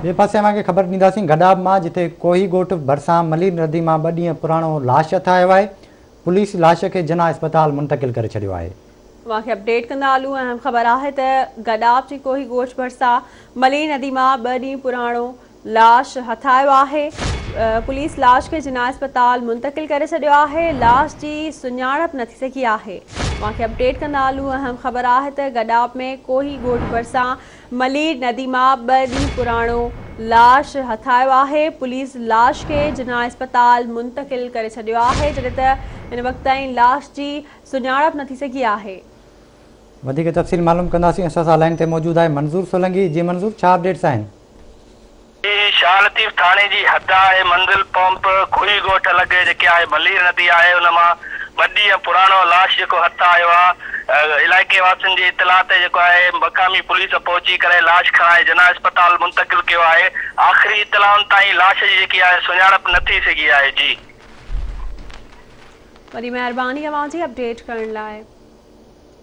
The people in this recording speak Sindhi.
ٻئي پاسي اوهان کي خبر ڏينداسين گڏاب مان جتي ڪوهي ڳوٺ ڀرسان ملير ندي مان ٻه ڏينهن پراڻو لاش هٿ آيو آهي، پوليس لاش کي جناح اسپتال منتقل ڪري ڇڏيو آهي. اوهان کي اپڊيٽ ڪندا هلون اهم خبر آهي ته گڏاب جي ڪوهي ڳوٺ ڀرسان ملير ندي مان ٻه ڏينهن پراڻو لاش هٿ آيو آهي، پوليس لاش کي جناح اسپتال منتقل ڪري ڇڏيو آهي، لاش جي سڃاڻپ نه ٿي سگهي آهي. اوهان کي اپڊيٽ ڪندا هلون اهم خبر آهي ته گڏاپ ۾ ڪوهي ڳوٺ ڀرسان ملير ندي مان ٻه ڏينهن پراڻو لاش هٿ آيو آهي، پوليس لاش کي جناح اسپتال منتقل ڪري ڇڏيو آهي، جڏهن ته هن وقت تائين لاش جي سڃاڻپ نه ٿي سگهي آهي. وڌيڪ تفصيل معلوم ڪنداسين اسان سان لائين تي موجود آهي منظور سولنگي جي منظور ڇا اپڊيٽس آهن. هي شاهه لطيف ٿاڻي جي حد آهي منزل پمپ کوهي ڳوٺ لڳ جيڪي آهي ملير ندي آهي ان مان ٻه ڏينهن پراڻو لاش جيڪو هٿ آيو آهي علائقي واسين جي اطلاع تي جيڪو آهي مقامي پوليس پهچي ڪري لاش کڻائي جناح اسپتال منتقل ڪيو آهي آخري اطلاعن تائين لاش جي جيڪي آهي سڃاڻپ نه ٿي سگهي آهي جي. وڏي مهرباني اوهان جي اپڊيٽ ڪرڻ لاء.